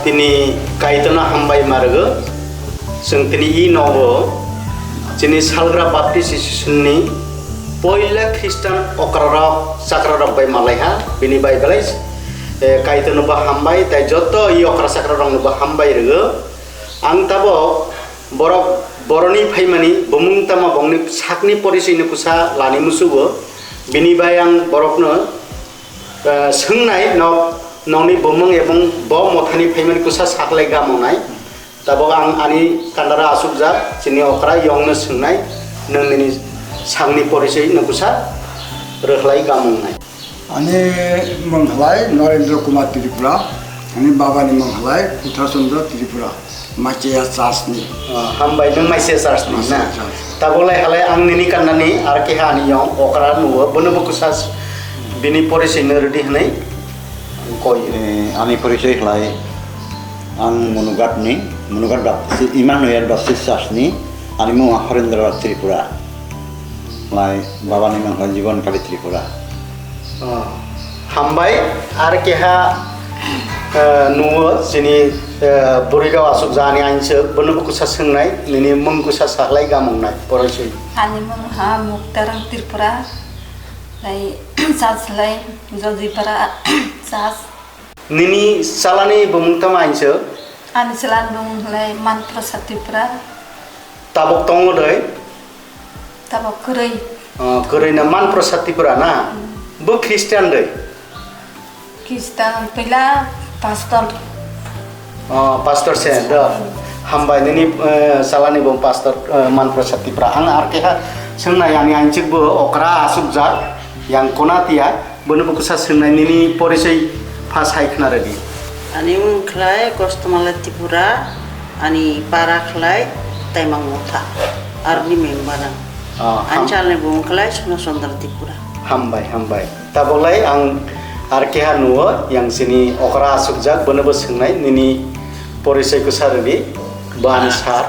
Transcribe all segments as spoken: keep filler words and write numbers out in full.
Tini Kaitorno hambai ma rwgo. Chwng tini i nogo chini Salgra Baptist Association ni poila Christian okrarok chakrarok bai malaiha, bini bai belai, eh, Kaitorno bo hambai, tai joto i okra chakrarokno bo hambai rwgo. Ang tabok borok boroni phaimani bumung tama bongni sakni porisini kusa lani musugo, bini bai ang borokno, eh, swngnai nok nokni bumung ebong bo mothani phaimani kusa saklai gamongnai. Tabok ang ani kandara asukjak chini okra yongno swngnai, nwng nini sakni porisini kusa rwkhlai gamongnai. Ani mung halai Narendra Kumar Tripura, ani baba ni mung halai Puthra Chandra Tripura, Machaya Church ni. Ah, hambai, nwng Machaya Church ni na? Machaya Church. Tabok lai halai ang nini kandani ar keha ani yong okra nugo, bono bo kusa bini porisoi no rwdi hwnwi koi. Eh, ani porisoi halai ang Munugat ni, Munugat Baptist, Emmanuel Baptist Church ni, ani mung Harendra Tripura. Lai baba ni mung halai Jibon Kali Tripura. Oh, hambai, ar keha, eh, nuo chini, eh, bwrwi rok asuk jani ain se, bono bo kusa swngnai, nini mung kusa saklai gamongnai, poroi se. Ani mung ha Muktarang Tripura, lai church lai Jojipara church. Nini chalani bumung tamo ain se? Ani chalani bumung lai Manprasad Tripura. Tabok tongo doi? Tabok kwrwi. Oh, kwrwi na Manprasad Tripura na? Mm. Bo Christian doi? Christian, pila pastor. Oh, pastor se, do. Hambai nini, eh, salani bo pastor, eh, Manprasad Tripura. Ang ar keha swngnai ani ain se bo okra asuk jak, yang kona tia. Bono bo kwsa swngnai nini porisoi pha sai khna rwdi. Ani mung khlai Kostomala Tripura, ani para khlai Taimang Motha, arni member ang. Ah, ham- Anchal ni bung khlai Sona Chandra Tripura. Hambai, hambai. Tabok lai ang ar keha nuo yang sini okra asukjak bono bo swngnai nini porisoi kwsa rwdi. Bo ani sir.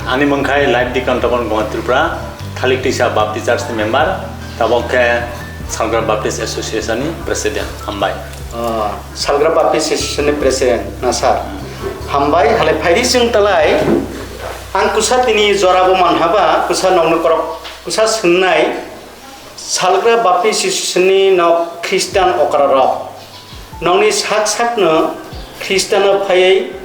Ani mung khai Life Deacon Topon Kumar Tripura, Thalik Tisa Baptist Church ni member, tabok khe Salgra Baptist Association ni president. Hambai. Oh, Salgra Baptist Association ni president na sir? Hambai, halai phaidi chwng talai. Ang kusa tini jora bo manhaba, kusa nokno korok, kusa swngnai. Salgra Baptist Association ni nok Christian okra rok. Nokni sak sakno Christian o phaiwi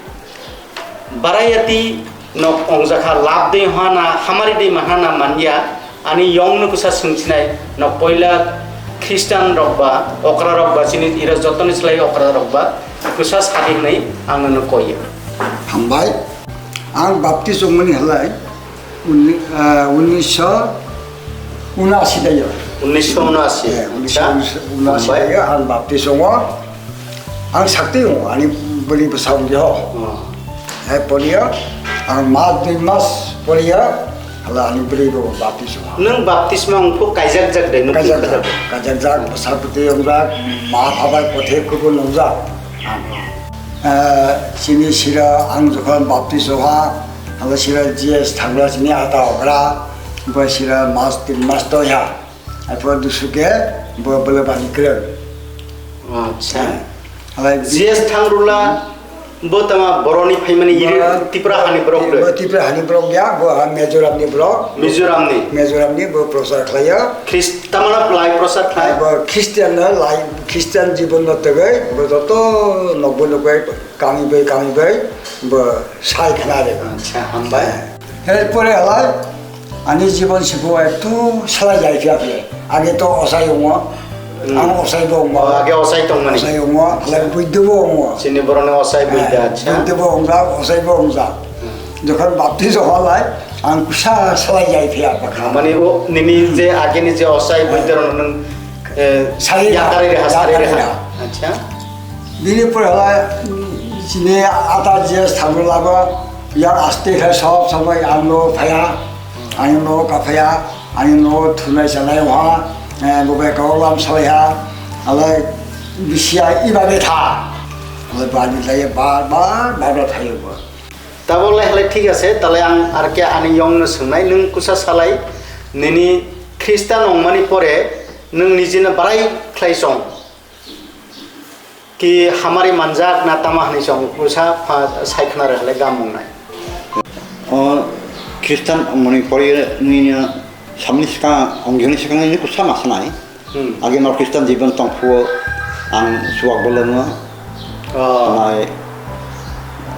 barayati nok ongjakha, lab de hana, hamari de mahana manya, ani yong no kusa swngchinai nok poila Christian rok ba okra rok ba chini ira jotoni slai okra rok ba kusa sadi hwnwi ang no koyo. Hambai, ang Baptist ongmani halai. Uni-, ah, unisho unashi dayo. Unisho unashi. Eh, unisho unashi dayo, ang baptis ongo. Ang sakti ongo, ani bwrwi bwsa ongdi ho. Oh. Eh, poriya, ang mas dui mas poriya, hala ani bwrwi bo baptis ongo. Nwng baptisma ongkhu kaijak jak dai, nwng kaijak jak, kaijak jak, bwsa putwi ongjak, ma phabai kothe kubun ongjak. Ang, eh, sini sira ang jokhon baptis oha, Abo sira G S Thangrula chini ata okra, bo sira mas tin mas toiha. Aipor dusuke bo bole bani kwrwng. Acha. Alai G S Thangrula bo tama boroni phaimani iri Tipra hani borok de. Bo Tipra hani borok ya, bo ha Mizoram ni borok. Mizoram ni. Mizoram ni bo prosar khlaiya. Christ-, tamana lai prosar khlai. Bo Christian na lai, Christian jibon no tegai, bo joto nokbo nokbai kami bai, kami bai, bo sai khna re. Acha, hambai. Her pore halai, ani jibon sipo ektu salai jai phiya phiya. Age to osai ongo, hmm, ang osai bo ongo. Oh, age osai tongmani. Osai ongo, halai buidde bo ongo. Sini boroni osai buidde, eh, acha. Buidde bo ongo, osai bo ongo. Hmm. Jokhon baptizo halai, ang kusa salai jai phiya pakha. Mani o nini je age ni je osai buidde rono nung, eh, sari ya, kare re, hasari re. Acha. Bini pore hala chini ata G S Thangrula bo yang aste khe sob somoi ang no phaya, ang no ka phaya, ang no thunai sanai ha, eh, bo bai kau lam salai ha, alai bisiya iba be tha, alai bani lai bar bar bar bar thayo bo. Tabo lai halai thik ase, talai ang ar khe ani yong no swngnai, nwng kusa salai, nini Khristan ongmani pore nwng nijino barai khlai chong. Ki hamari manjak na tama hwnwi chong, usa pha sai khna rw hale gam wngnai. O Khristan wngmani pore nini samni swkang, ong gihini swkang nini kusa ma sanai. Hmm. Age no Khristan jibon tong phuo ang chuak bo lwngo. Oh. Nai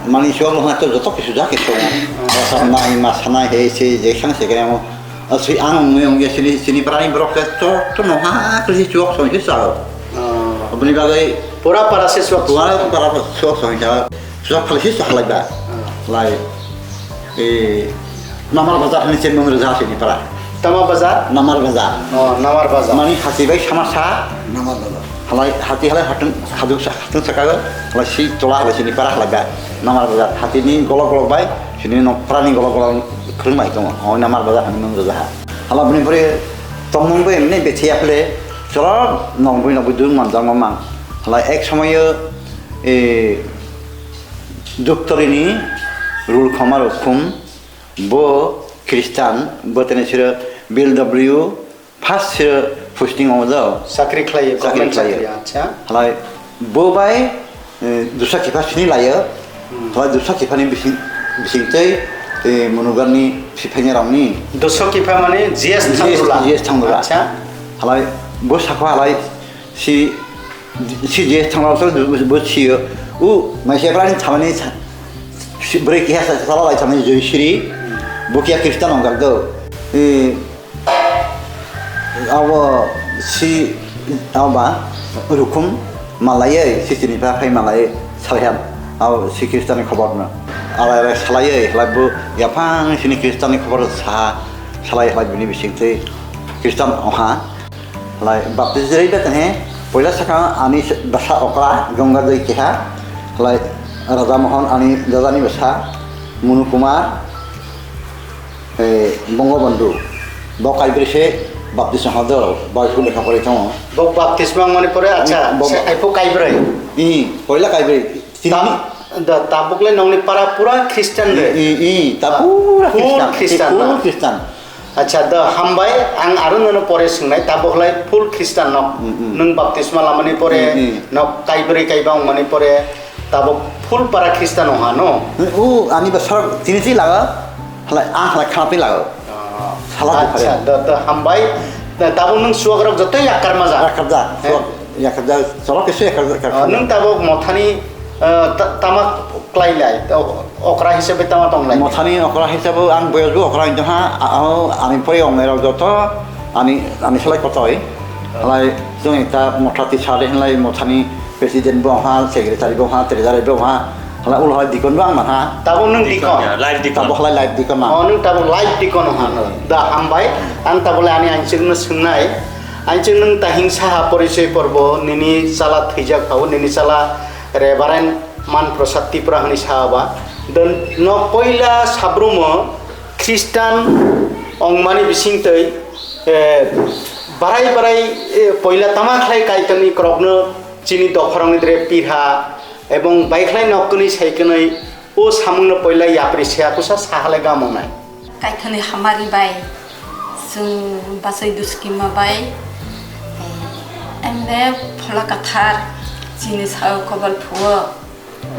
mani chuak lwng to joto kisu ja kisu. Oh. Nai ma sanai he se je khang se kaya mo. Asli ang ong ong sini sini prani borok ke to to no ha kri chuak song se sa. Oh. Aboni bagwi pura para se chuak. Pura para chuak song se. Chuak phal se sa halai ba. Oh. Lai. Eh, Namar Bazar hwnwi se mung rwja sini para. Tama Bazar? Namar Bazar. Oh, Namar Bazar. Mani hati bai sama sa. Namar Bazar. Halai hati halai hatun haduk sa hatun saka halai si tola halai sini para halai ba. Namar Bazar. Hati ni golok golok bai sini no para ni golok golok khring bai tongo. Oh, Namar Bazar hwnwi mung rwja ha. Hala bini pore tongmung bai ne bethe yakle cholo nong bui no bui dun man jang mang. Halai ek somoyo, eh, Duktorini rul khoma rok khum. Bo Khristan, bo tene siro B L W first siro posting o do. Chakri khlaiyo, Chakri government khlaiyo. Chakri, acha. Halai bo bai, eh, dusa kipa sini layo. Hmm. Halai dusa kipa ni bising, bising tei, eh, Munugar ni siphanya rok ni. Dusa kipa mane G S G S, Thandula. G S Thandula. Acha. Halai bo sakho halai si Si je thangla so bo siyo. U maise prani thamani sa-, si bwrwi kiya sa sala lai thamani Joysiri. Bo kiya Khristan wngjak do. E, abo si abo ba rukum malaiye si chini pa phai malaiye salaiya. Abo si Khristanni khobor no. Alai alai salaiye, halai bo yaphang sini Khristanni khobor sa salai halai bini bising twi Khristan ongha. Halai baptist ri da tene, poila saka ani basa okra Ganga Dei keha, halai Raja Mohan ani dada ni basa, Munu Kumar, eh, Bongobandhu, bo kaibrwi se baptist hodo, bai phul lekha pori tongo. Bo baptisma mani pore, acha, bo se ba- aipo kaibrwi. I, poila kaibrwi. Tini ta-, da, tabuk le nongni para pura Christian re. I, i, i, ta pura Full Christian, Christian pura na. Christian. Acha, da, hambai, ang aro nono pore swngnai, tabuk lai full Christian nok. Mm, mm. Nwng baptisma lamani pore, mm, mm, nok kaibrwi kaiba wngmani pore, tabuk full para Christian wngha, no? O, ani ba sorok tini si laga, halai, ang halai khana pi laga. Ah, sala acha, different. Da, da, hambai, da, tabuk nwng suagrok joto yakkar maja. Yakkar da, eh? Suak, yakkar da, sorok kisa yakkar da, yakkar da. Ah, nwng tabuk mothani, eh, ta-, tama klai lai, ta-, okra hisabe tama tong lai. Mothani okra hisabe ang boyos bo okra hinjong ha, a-, a-, ani pore ong lai rok joto, ani, ani salai kotoi. Ah. Halai, jong ekta motha tisa de hinlai mothani president bo ha, secretary bo ha, treasurer bo ha. Hala ulo hai dikon bang mana. Tabo nwng dikon. Dikon, ya, live dikon. Tabo halai live dikon na. Oh, nwng tabo live dikon ha. Hmm. Da hambai. Ang tabo lai ani anching no swngnai. Anching nwng tahing saha porichoi porbo nini chala thwijak phao, nini chala Reverend Man Prasad Tripura hani saha ba. Dan no poila sabrumo Christian ongmani bisingtwi, eh, barai barai, eh, poila tama khlai Kaitorni krokno chini dophorongni dre pirha, ebong baikhlai nok kwnwi sai kwnwi o samungno poila yapri se akusa sahalai gamongnai. Kaithani hamari bai chwng bachai duskima bai, eh, emne phola kathar chini sao kobal phuo.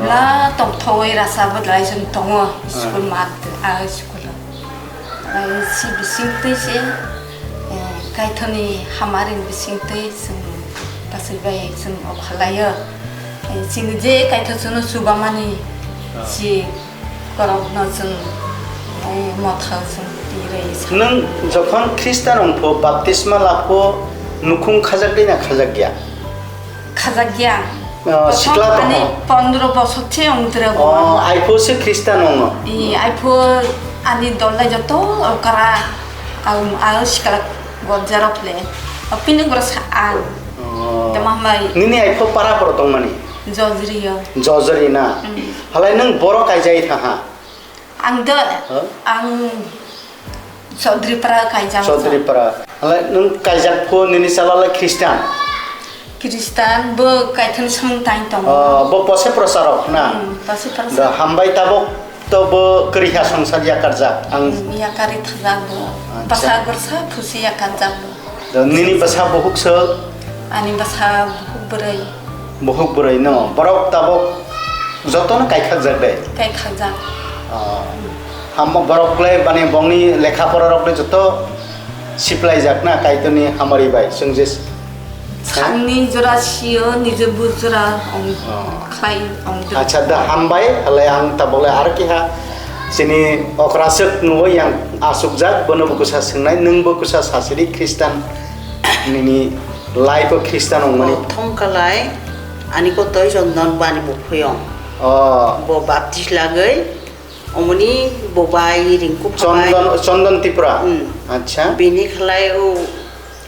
La tongthogwi rasa bwdlai chwng tongo, school mat a school o. Ai si bisingtwi se, eh, Kaithani hamarini bisingtwi chwng bachai bai chwng o khalaio. Eh, chini je Kaitha chwngno chubamani si korokno chwng, eh, motha chwng tirwi sa. Nwng jokhon Khristan wngpho baptisma lapho nukhung khajak dei na khajak ya? Khajak ya. Oh, prothom sikla ani tongmo. Pondro bosor se wng tere bo. Oh, aipho se Khristan wngo. I, aipho ani dol lai joto okra, au, au sikla gorjaro phle. Apini gora sa ang. Oh. Tama hamai. Nini aipho para poro tongmani? Jojri yo. Jojri na? Mm. Halai nwng boro kaijai tha ha? Ang do, huh? Ang Chaudhary Para kaijak. Chaudhary Para. Hala nwng kaijak pho nini chala lai Christian? Christian, bo Kaithani samung tang tongo. Oh, bo pose prosarok na? Hmm, pose prosarok. Da hambai tabok to bo kwrwiha songsar yakarjak. Ang hmm, yakari thajak bo. Acha. Bwsa gorsa phusi yakarjak bo. Da nini bwsa buhuk sok? Ani bwsa buhuk bwrwi. Buhuk bwrwi no, borok tabok jotono kaikhakjak de? Kaikhakjak. Oh. Hamo borok le bani bongni lekha pora rok le joto siplaijak na Kaitorni hamari bai, chwng je Sakni jora sio, nijor bo jora ong Oh. khlai ong. Acha da hambai, halai ang tabok le ar kiha chini okraswk nuo yang asukjak, bono bo kwsa swngnai, nwng bo kwsa sasiri Khristan nini life o Khristan ongmani. Prothom kalai ani kotoi Chondon bani buphuyong. Oh. Bo baptis lagwi omoni bo bai ringkup Chondon, Chondon Tripura. Hmm. Acha. Bini khlai o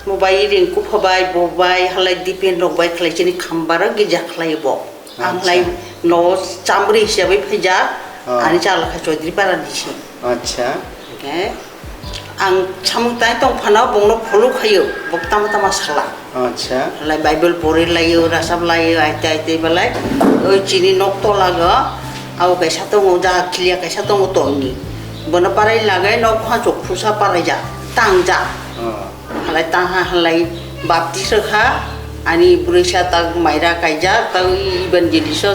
mo bai ringkup bai bo bai halai Dipen rok bai khlai chini khambaro gija khlai bo. Ang Acha. Lai no chamri hisabai phaijak. Oh. Ani chala kha Chaudhary para ni si. Acha. Hingke ang samung tai tong phano bongno follow khayo, bo tama tama sala. Acha. Lai Bible pori layo, rasap layo, aite aite belai. Oi chini nok tola go, abo kaisa tongo, jaga khilia kaisa tongo tongni. Bono parai lagai nok ha chok phusa parai ja, tang ja. Oh. Halai tang ha halai baptis kha, ani bwrwi sa tak maira kaijak, tak evangelist o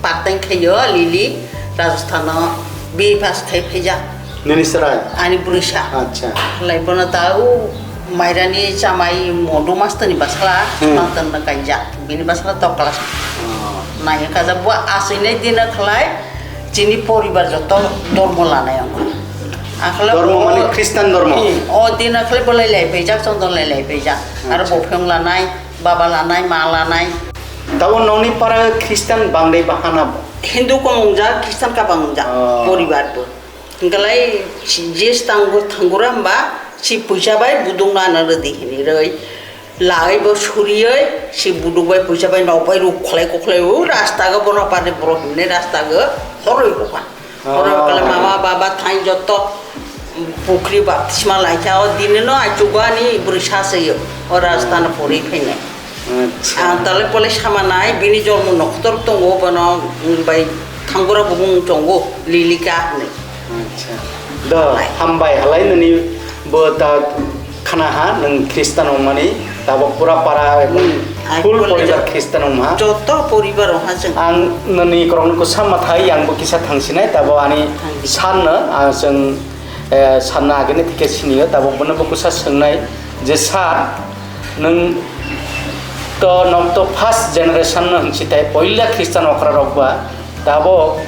part time khayo, Lily, Rajasthan o B A pass khai phaijak. Nini chwrai? Ani bwrwisa. Acha. Lai bono ta o mairani chamai modu mastani basala, Hmm. mastani kaijak. Bini basala tok class. Oh. Nai kajak bo aswinai dina khlai chini poribar joto dormo lanai ang. Akhlai Dormo o mane Christian dormo? Hmm, o dina khlai bolai lai phaijak, chondon lai lai phaijak. Aro Acha. Bo phiyong lanai, baba lanai, ma lanai. Tabo nongni para Christian bangdai bahana bo? Hindu kong wngjak, Christian kabang wngjak. Oh. Poribar bo. Hingkalai si je tangbo thangura hamba si puisa bai budung nana rwdi hini rwi. Lai bo surioi si budung bai puisa bai nok bai ruk khlai kokhlai o rasta go bono parni borok himne rasta go horoi kokha. Horoi kokhlai Oh. Mama baba thai jotto pukri baptisma laikha o dine no achugo ani bwrwi sa se o rasta no pori phainai. Acha. Ang tale pole sama nai, bini jormo noktor tongo, bono, mm, bai thangura bumung tongo, Lilika hinwi. Acha. Do, Nai. Hambai halai nini bo ta khana ha, nwng Khristan wngmani, tabok pura para Hmm, ai full pole poribar jo-, Khristan wngma. Joto poribar wngha chwng. Ang nini korokno kwsa mathai, ang bo kisa thangsinai, tabo ani Thangdi. Sanno, ang chwng, eh, sanna agini thike sinio, tabok bono bo kwsa swngnai je, Sir, Nwng to, nok to first generation no hinsi tai, poila Christian okra rok ba, tabok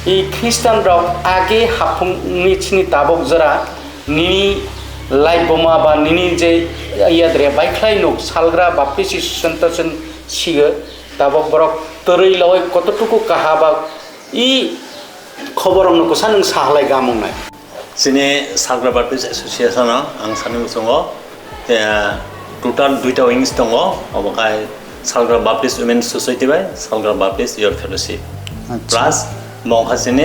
i Christian rok age haphung ni chini tabok jora nini life boma ba nini je yadre baikhlai nuk salgra baptist session to chwng sigo, tabok borok twrwi loi kototuku kaha ba i khobor rok no kwsa nwng sahalai gamung nai. Chini Salgra Baptist Association o ang sani muchungo, eh, total duita wings tongo, obo khai Salgra Baptist Women Society bai Salgra Baptist Youth Fellowship. Acha. Plus, mongkha chini,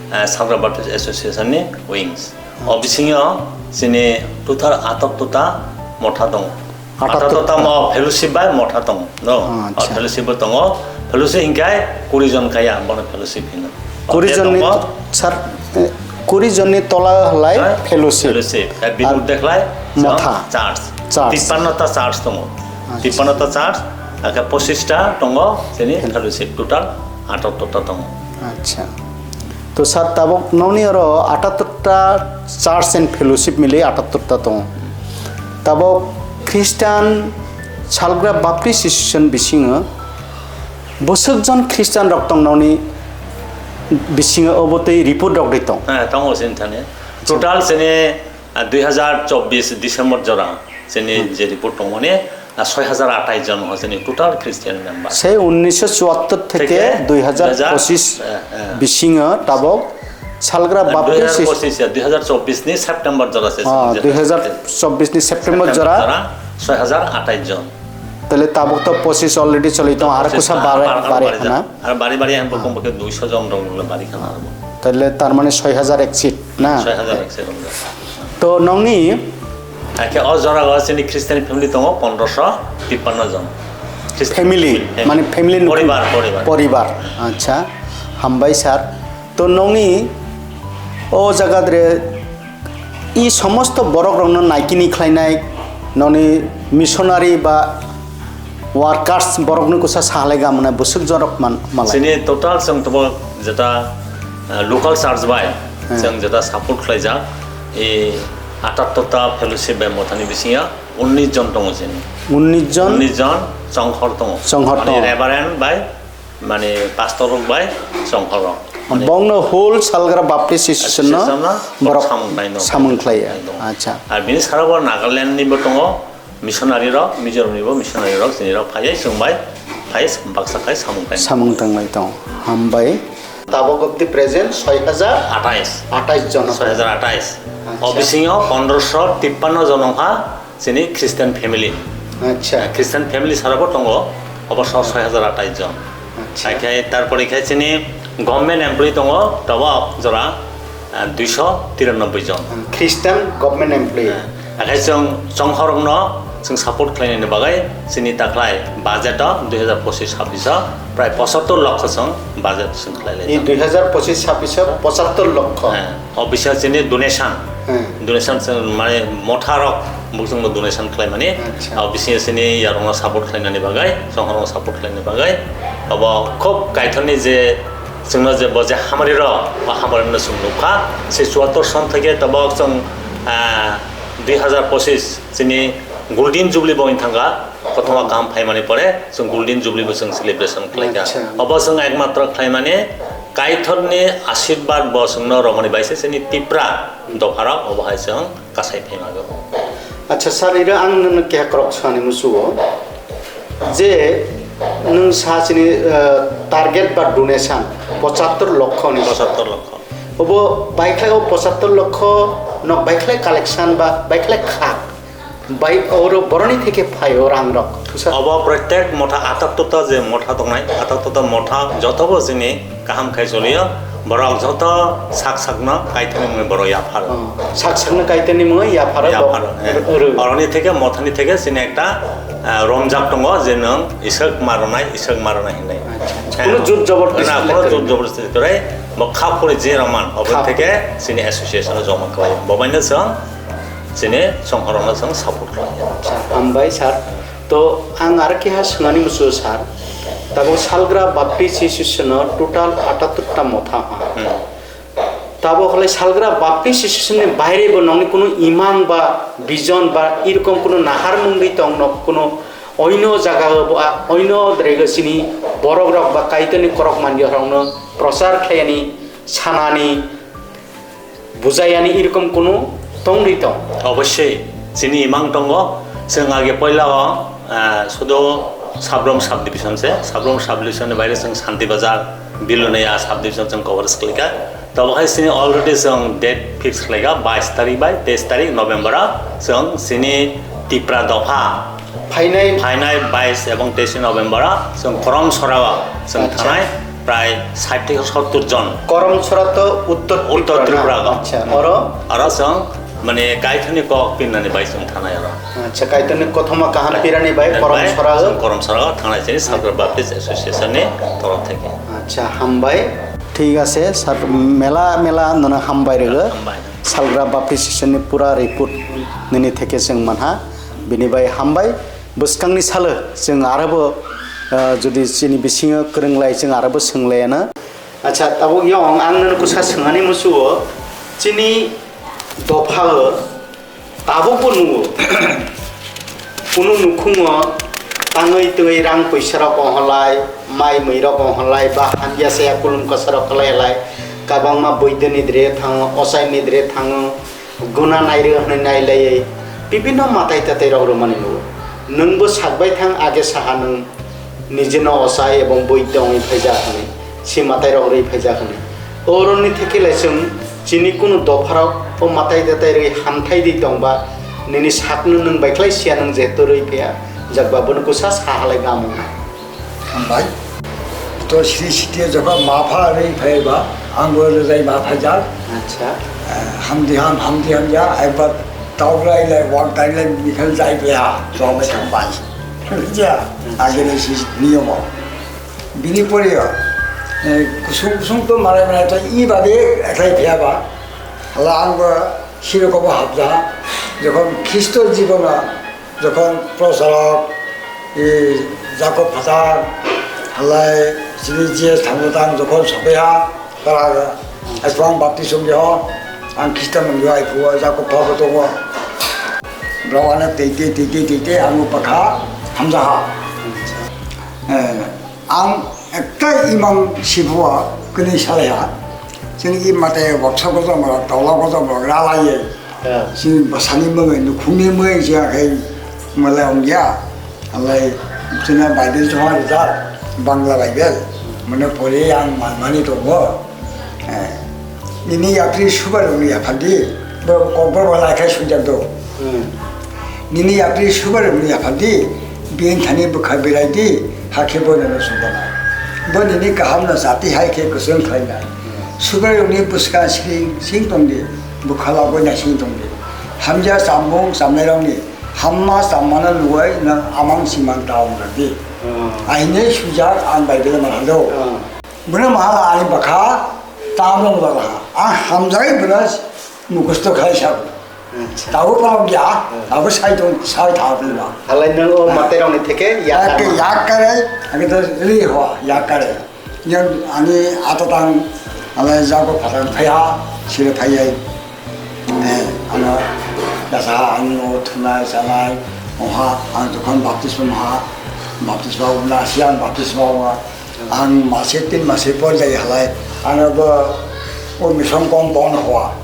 eh, Salgra Baptist Association ni wings. O Acha. Bisingo chini total atok tuta motha tongo. Atok Atok tuta. Tuta mo fellowship bai motha tongo, no? Ah, acha. Fellowship bo tongo. Fellowship hingkai kuri jon kaya, bono fellowship hino. Kuri jon ni tongo. Sir, eh, kuri jon ni tola halai fellowship. Fellowship. Eh, bini urdek lai motha. Church. Church. Tippanno ta church tongo. Acha. Tippanno ta church, ake pochis ta tongo, chini fellowship total atok tuta tongo. Acha. To sir, tabok nokni oro atattor ta church and fellowship mili atattor ta tongo. Tabok Christian Salgra Baptist Association bisingo bwswk jon Christian rok tong nokni bisingo obo tei report rok ri tong. Eh, tongo sini thani. Total sini, ah, dui hazar chobbish December jora. Chini je report tongmani, ah, soi hajar atai jon ho chini total Christian member. Sei unnisho chuattor theke dui hajar pochis bisingo tabok Salgra Baptist dui hajar pochis ya, dui hajar chobbish ni September jora se, ah, dui hajar chobbish ni September jora soi hajar atai jon. Tale tabok to pochis already choli tong, ar kusa bare bare hana. Ar bari bari ang bokom boke duisho jon rok le bari khana. Tale tar mane soi hajar exceed na? Soi hajar exceed. To nongni Hakhe o jora o chini Christian family tongo pondroso tippanno jon. Christian family, family. Mane family ni poribar, poribar. Poribar. Acha, hambai sir. To nongni o jaga dre i somosto borok rokno naikini khlainai noni missionary ba Workers borokno kusa sahalai gamana bwswk jorok man-, malai. Chini total chwng tabo jeta, eh, local church bai Hmm. chwng jeta support khlaijak, e atattor ta fellowship bai mothani bisingo unnish jon tongo chini. Unnish jon? Unnish jon chongkhor tongo. Chongkhor Mane tongo. Reverend bai, mane pastor rok bai chongkhor rok. Mane Bongno whole Salgra Baptist Association no Association no borok samung khlai no. Samung khlai ya. Khlai no. Acha. Ar bini sara bo Nagaland ni bo tongo. Missionary rok, Mizoram ni bo missionary rok, chini rok phaiwi chwng bai, phai baksa khai samung khai. Samung tanglai tong. Hambai. Tabok obdi present soi hajar Atais. Atais jon. Soi hajar atais. Acha. O bisingo pondroso tippanno jon wngkha chini Christian family. Acha. Christian family sara bo tongo, obo so soi hajar atais jon. Acha. Hai khai, tarpore khai chini government employee tongo, tabok jora, ah, duiso tiranoboi jon. Hmm, Christian government employee. Ah, akhai chwng chongkhorokno chwng support khlainani bagwi chini taklai budget o dui hazar pochis chhabbish o prai pochattor lokho chwng budget chwng khlai lai Ni tongo. Dui hazar pochis chhabbish o pochattor lokho. Ah, o bisingo chini donation. Hmm. Donation chwng mane motha rok bukchwngno donation khlaimani. Acha. O bisingo chini yarokno support khlainani bagwi, chongkhorokno support khlainani bagwi. Obo khub kaithorni je Chwngno je bo je hamari rok, o hamari no chwng nukha. Se chuattor son theke tabok chwng, ah, dui hazar pochis chini Golden Jubilee bo wng thangkha. Kothoma kaham phaimani pore chwng Golden Jubilee bo chwng celebration khlaikha. Acha. Obo chwng ekmatro khlaimani Kaithorni ashirbad bo chwngno romani bai se chini Tipra dopharok obo hai chwng kasai phaimago. Acha sir, iro ang nono keha kwrwk swngani musugo je nwng sa chini, eh, target ba donation pochattor lokho ni. Pochattor lokho. Obo baikhlai o pochattor lokho nok baikhlai collection ba baikhlai khak bai oro boroni theke phai o rang rok. Tusa. Obo protek motha atattor ta je motha tongnai, atattor ta motha joto bo chini kaham khai choliyo, borok joto sak sakno Kaitorni mungwi borok yapharo. Oh, sak sakno Kaitorni mungwi yapharo, Yapharo, eh. Oro. Oroni theke, mothani theke chini ekta, eh, romjak tongo je nwng Iswk ma rwnai, Iswk ma rwnai hinwi. Acha, acha. Eh, Kuno jur jobor na, kuno jur jobor kwrwi, bo kha phuri je rwman, obo Kha theke chini association o joma khlai. Bo baino chwng chini chongkhorokno chwng support khlai. Acha, hambai sir. To ang aro keha swngani musugo sir, tabuk Salgra Baptist Association o total atattor ta motha ha. Hmm. Tabuk halai Salgra Baptist Association ni baire bo nongni kunu imang ba vision ba irokom kunu nahar mungwi tong nok kunu oino jaga o ba oino drego chini borok rok ba Kaitorni korok manya rokno prochar khaiyani sanani bujayani irokom kunu tongri tong. Obossoi, chini imang tongo. Chwng age poila o, ah, sudo Sabrom subdivision se, Sabrom subdivision ni baire chwng Santi Bazar, Bilonia subdivision chwng cover khlaikha. Tobo hai chini already chwng date fix khlaikha, bais tarik bai teis tarik November o chwng chini Tipra dopha Phainai. Phainai bais ebong teis November o chwng Koromsora o chwng Acha. Thanai prai sait theke sottor jon. Koromsora to Uttor Uttor Tripura Tripura na? Go. Acha, oro? Aro chwng mane Kaitorni kok pinnani bai chwng thanai oro. Acha, Kaitorni kothoma kaham pirani bai Bai, Koromsora chwng go. Koromsora o thanai chini Salgra Baptist Association ni torok theke. Acha, hambai. Thik ase, sir, mela mela nono hambai rwgo. Hambai. Salgra Baptist Association ni pura report nini theke chwng manha. Bini bai hambai. Bwskangni salo chwng arobo, ah, jodi chini bisingo kwrwnglai chwng arobo swnglaiyano. Acha, tabuk yong ang nono kwsa swngani musugo, chini dophao tabukbo nugo. Kunu nukhungo tangwi twi rang puisa rok oholai, mai mui rok oholai, ba hamya saya kulum kosa rok kwlai lai, kabangma boidoni dre thango, osai ni dre thango. Guna nairw hwnwi nailaiwi bibinno matai tatai rok rwmani nugo. Nwngbo sakbai thang age saha nwng nijeno osa ebong boi tongwi phaijak hwnwi, si matai rok rwi phaijak hwnwi. Oroni theke lai chwng chini kunu dopharok o matai tatai rwi hamthai di tongba nini sakno nwng baikhlai siya nwng jehetu rwi phiya jakba bono kwsa sahalai namo. Hambai. To sri sitio joba mapha rei phaiba, angbo rejai mapha jak. Acha. Eh, hamdi ham, hamdi ham ya, ekbar taurai lai, wak dai lai, mikhel jai ya, joba hambai. Ja, agini si niyomo. Bini poriyo, eh, kusung kusung to malai malai to i babe eklai phiyaba. Hala angbo siro kobo habja, jokhon Khristo jibono, jokhon prosarok, E, Jakob phatar, halai, sini je thango tang jokhon sopaiha, para, aiphuang baptism diho, ang Khristan mungyo aiphuo, Jakob pha bo tongo. Borok ano tei tei, tei tei, tei tei, ang pakha, hamjaha. Eh, ang ekta imang sibua, kwnwi salaiha. Chini i mate waksa gojom rok, tola gojom rok, ralaiye. Chini bwsani mwnwi, nukhungni mwnwi je khe mwlai ongya. Alai chini Bible chuma rijak, Bangla Bible. Mane pori ang manmani tongo. Eh, nini yapri subarokni yaphardi, bo kokborok bo laikha sujak do. Nini yapri subarokni yaphardi, bini thani bwkha belaidi, hakhe bo nono sujana. Bo nini kahamno jati hai khe kwchwng khlainai. Subarokni bwskang sring sring tongdi, bwkha lagoi naising tongdi. Hamya chamung chamnairokni hamma chammano nugwi nwng amang simang ta wngrwdi. Aini sujak ang Bible manhado. Bono mahala ani bwkha tamung lalaha. Ang hamjai bono mukhusto khai sabo. Tabuk palok ya, tabuk sai tong, sai tha pila. Halai nwng o mate rokni theke yak karma. Yak kare, age to ri ho, yak kare. Yang ani atatang, ale jago phatang phaiha, sire phaiya. Eh, ano, jasa ani o thunai, sanai, oha, ang jokhon baptisma ha, baptisma na siang baptisma wa. Ang mase tin mase por jai halai, ano bo o mission compound hoa,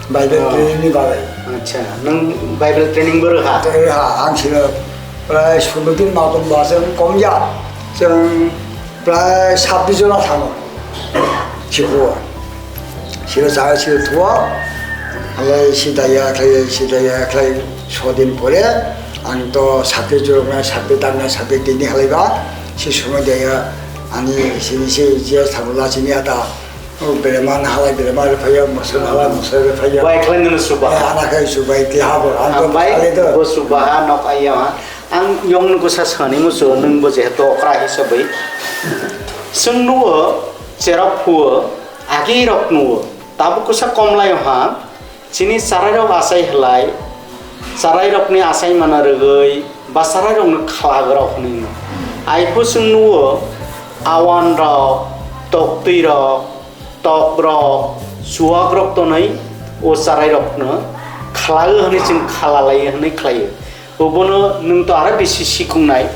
Bible training ni bagwi. Acha, nwng Bible training bo rwha? Rwha, ang sino prai sulo din ma tong ba, chwng kom ya, chwng prai sabbish jona thango, sikhuo. Siro chaya siro thuo, halai sidaya khlai, sidaya khlai, sodin pore, ang to sakri churuknai, sakri tangnai, sakri tini halai ba, si sumai daya, ani sini si je thamola sini ata, o berema na halai berema re phaya, musur halai musur re phaya. Bai khlai nini suba. Ana khai subai ti habo, ang to bai halai to. Bo suba ha nok ayam ha. Ang yong nugo sa sani musu nung bo je to okra hisabui. Sung nuo cherok phuo. Agi rok nuo, tabuk kwsa komlaio ha, chini charairok achai halai, charairokni achai mana rwgwi, ba charairokno khlagrok hwnwi no. Aiphu chwng nuo, awan rok, toktwi rok, tok rok, chuwak rok tonwi o charairokno khlago hwnwi chwng khalalai hwnwi khlaio. Obono nwng to aro bisi sikungnai.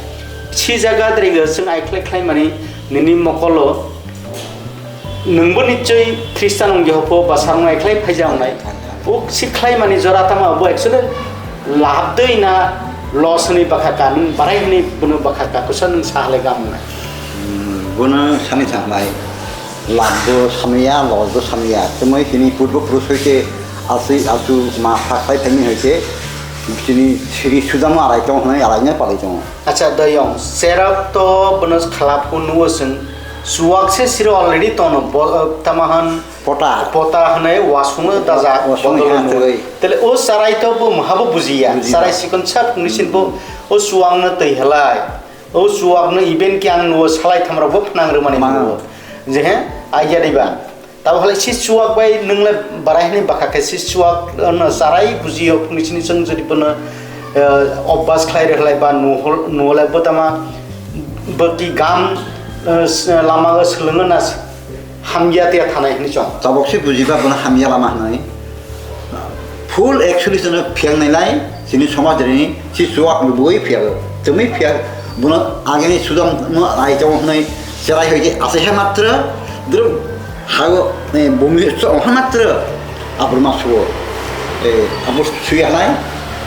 Si jaga dirigo chwng ai khlai khlai mani nini mokolo nwngbo nichoi Khristan wngya hopho ba sarong ai khlai phaija wngnai. O si khlai mani jora tama bo actually labdoi na loss hwnwi bakha ka, nwng barai hwnwi bono bakha ka, kwsa nwng sa halai gam wngnai. Hmm, bono sani thangnai. Labbo samya, lossbo samya. Tamo hini purbo purush hoite asui asu ma pha khlai phaini hoite chini siri sujamo arai tong hwnwi araino palai tongo. Acha, doyong, cherok to bono khala phunu o chwng chuwak se siro already tono, bo, tamo hwn pota. Pota hwnwi wasung dajak, wasung bodol ha hwnwi. Tele o charai to bo mhabo bujiya. Bujiya. Charai sikon sak nisin bo o chuwak no twi halai. O chuwak no even ki ang nuo salai thamrok bo phnang rwmani nuo. Je he, aiya diba. Tabo halai si chuwak bai nwng le barai hwnwi bakha khe si chuwak no charai bujiyo phungni sini chwng jodi bono, eh, obas khlai rwhlai ba nuhol-, nuholai bo tama bwkti gam, eh, s-, lama o swlwngno na hamya tiya thanai hwnwi chong. Tabok se bujiba bono hamya lama hwnwi. Full actually chwngno phiyang nailai, chini somaj rini si chuwak lubui phiyago. Twmwi phiya bono agini sudam no ai tongo hwnwi cherai hoidi asaiha matra drum hago, eh, bumi so ha matra abur ma suo. Eh, abur sui halai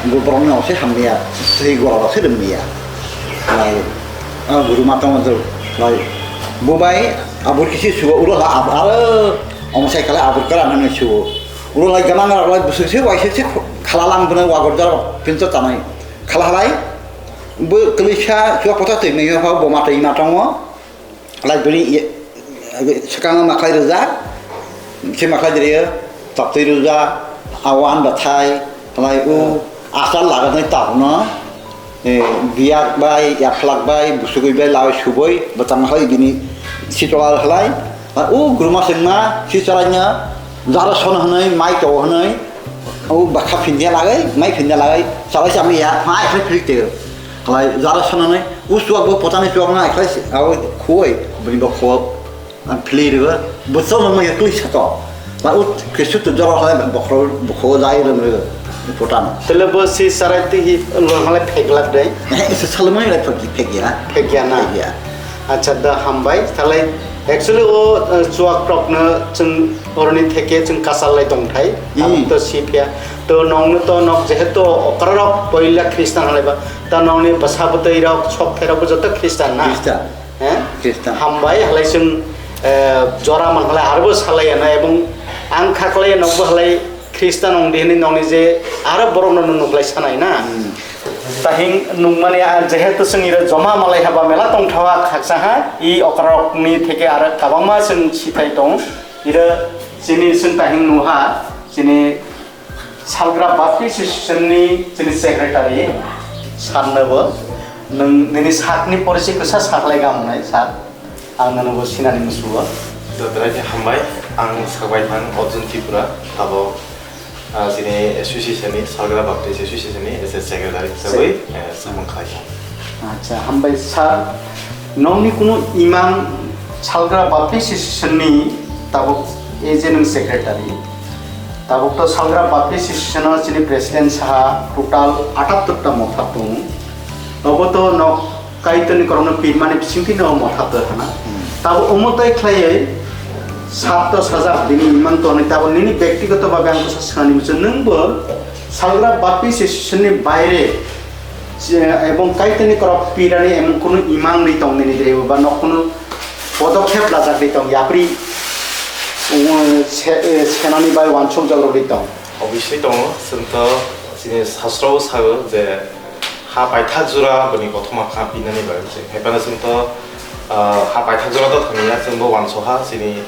bo borok no se hamya, sui gora se rwmya. Lai, ah, guru mata mata lai bo bai abur kisi suo ulo ha ab-, aro omo sai kala abur kara nang suo. Ulo lai gana ngara lai busuk se waisa se khala lang bwna wagor jaro pinto tanai. Khala halai bo kwlwisa chuwa pota twi mengyo pha bo ma twi ma tongo. Lai bini ye-, swkango ma khlai rwja, se ma khlai rwja, tok twi rwja, awan bathai, halai u asal laga nai tabno. Eh, biyak bai, yaphlak bai, busugui bai, lai subui, bwtang hai bini sitola halai. Ah, o guruma sengma, si charaina, jara son hanai, mai to hanai, o bakha phindia lagai, mai phindia lagai, chalai chami ya, mai phai phrik te. Lai jara sanani, u chuak bo potani chuak na khlai se, abo khuwi, bini bo khuwa, ang philirwa, bo chama ma yakli sato. Ba u kesu to jara hai bokhro, bokho jai ram re, potan. Tele bo si sarai ti hi lo halai pheglak dai. Eh, se salmai lai phagi phegya. Phegya na. Phegya. Acha da hambai, thalai actually o, eh, chuak prok no chwng oroni theke chwng kasal lai tong thai. Hmm. Abo to si phia. To nong no to nok jehetu okrarok poila Christian halai ba. Ta nongni bwsa bwtwi rok sok pherok bo joto Christian na? Christian. He? Christian. Hambai halai chwng, eh, jora man halai arbo salai na ebong ang khaklai nokbo halai Christian ong di hinwi nongni je aro borok no nuklai sanai na? Hmm. Tahing nungmani a jehetu chwng iro joma malai haba mela tongthawa khaksa ha i okrarokni theke aro kabangma chwng sithai tong iro chini chwng tahing nuha chini Salgra Baptist Association ni chini secretary sir no bo nwng nini sakni porichai kwsa saklai gamunai sir, ang nono bo sinani musugo. Dotrai khe hambai, ang sakbai thang Arjun Tripura, tabok, ah, chini association ni, Salgra Baptist Association ni as a secretary Se- hisabwi, eh, samung khlai kha. Acha, hambai sir, nongni kunu imang Salgra Baptist Association ni tabok A J nwng secretary. Tabok to Salgra Baptist Association o chini president saha total atattor ta motha tongo. Obo to nok Kaitorni korokno pirmani bisingtwi no motha to hana. Hmm. Tabok omo tai khlaiwi sat to sajak bini imang to hwnwi tabok nini bektigoto babe ang kosa swngani muchung nwng bo Salgra Baptist Association ni baire je, ebong Kaitorni korok pirani emon kunu imang ni tong nini de ba nok kunu podokkhep lajak di tong yapri, um, se-, eh, senani bai wansuk jok rok di tong. Obviously tongo, chwng to chini sastro o sago je ha paithak jora bini kothoma kha pinani bai. Hai phano chwng to, ah, ha paithak jora to thangya chwng bo wansoha chini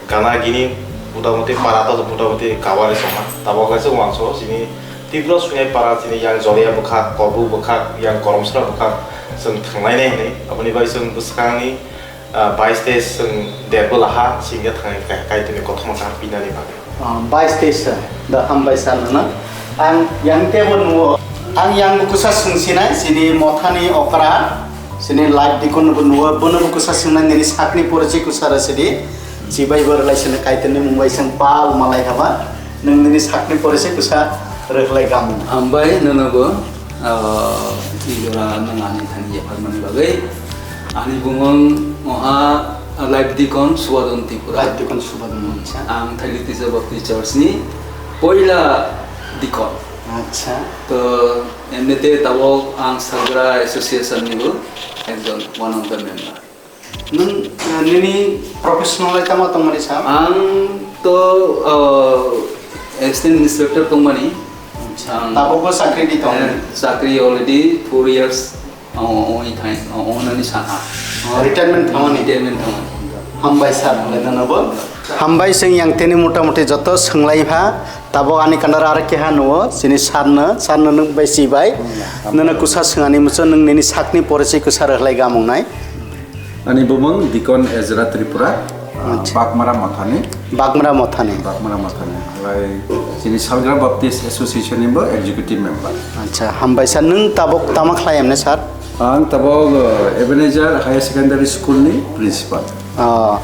Gana gini motamuti para to motamuti kawari songma. Tabok kaisa uansuk chini Tripura Suinai para chini yang Jolia bwkhak, Kobu bwkhak, yang Koromsra bwkhak chwng thanglainai hinwi. Aboni bai chwng bwskangni, ah, bais teis chwng derbo laha singya thangwi kai-, Kaitorni kothoma kha pinani bagwi. Ah, bais teis da hambai sa nana. Ang yang tebo nuo. Ang yang bwkhusa swngsinai chini mothani okra. Chini live dikon bo nuo, bono bo kwsa swngnai nini sakni porichi kwsa rw sidi. Chibai bo rwlai sini Kaitorni mung bai chwng pal malai haba. Nwng nini sakni porichi kwsa rwkhlai gam. Hambai nono bo, ah, i jora nwng ani thani yapharmani bagwi. Ani bumung oha, ah, live dikon Subadon Tripura. Live dikon Subadon Tripura. Ang Thailik Tisa Baptist Church ni poila dikon. Acha. To, emnite tabok ang Salgra Association ni bo ekjon one of the member. Nwng, eh, nini professional lai tamo tongmani sa? Ang to, eh, assistant inspector tongmani. Acha. Ang, tabok bo chakri di tong? Eh, chakri already four years, oh, oh, i thai, oh, oh, nani saha. Oh, retirement thamani? Retirement thamani. Hambai sir, hambai nono bo. Hambai sing yang tini motamuti joto swnglai pha. Tabok ani kandar aro keha nuo, chini sir no, sir no nwng bai si bai. Hmm, nono kusa swngani muchung nwng nini sakni porichi kusa rwhlai gamung nai. Ani bumung Dikon Ezra Tripura, ah, Acha. Bakmara Mothani. Bakmara Mothani. Bakmara Mothani. Lai chini Salgra Baptist Association ni bo executive member. Acha, hambai sir, nwng tabok tama khlai emne sir? Ang tabok, uh, Ebenezer Higher Secondary School ni principal. Ah,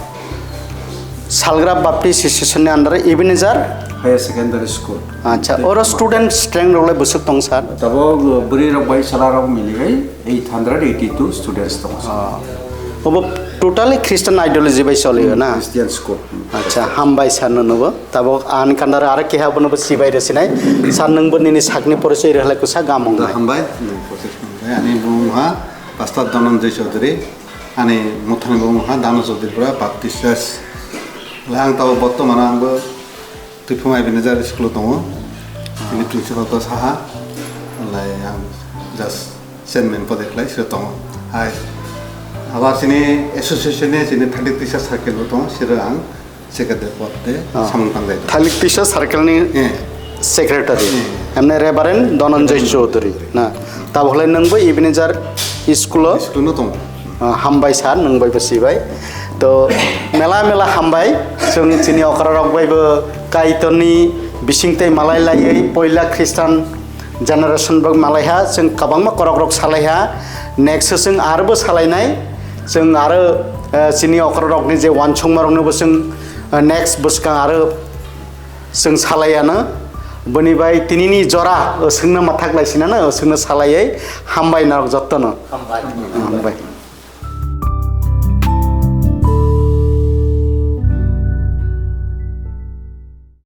Salgra Baptist Association ni under Ebenezer? Higher Secondary School. Acha, oro student strength rok lai bwswk tong sir? Tabok, uh, bwrwi rok bai chwla rok miligwi eight hundred eighty-two students tongo. Ah. Obo totally Christian ideology bai choliyo na? Christian school. Acha, hambai sir no nubo. Tabok ani kandar aro keha bono bo sibai rw sinai. Sir nwng bo nini sakni porichoi rwhlai kusa gamung Da nai. Hambai. Ani bumung ha Pastor Dhananjay Chaudhary. Ani mothani bumung ha Dano Chaudhary pura Baptist Church. Lai ang tabok bortoman ang bo Tuiphum Ebenezer school o tongo. Ini principal to saha. Lai ang just chairman pode khlai siro tongo. Hai. Abo chini association ni chini thirty teacher circle bo tongo, siro ang secretary pode Ah. samung tanglai tongo. Thalik Tisa circle ni Eh. secretary. Eh. Emne Reverend Dhananjay Chaudhary. Na. Tabok lai nwng bo Ebenezer school o School no tongo. Ah, hambai sir, nwng bai bo sibai. To, mela mela hambai. Chwng chini okra rok bai bo Kaitorni bising tei malai laiwi poila Christian Generation bok malaiha, chwng kwbangma korokrok salaiha, next o chwng arobo salainai, chwng aro, eh, chini okrokrokni je uansukmaroknobo chwng, eh, next bwskang aro chwng salaiano. Boni bai tinini jora, eh, chwngno mwthak lai sinano, eh, chwngno salaiwi hambai norok jottono. Hambai. Hambai.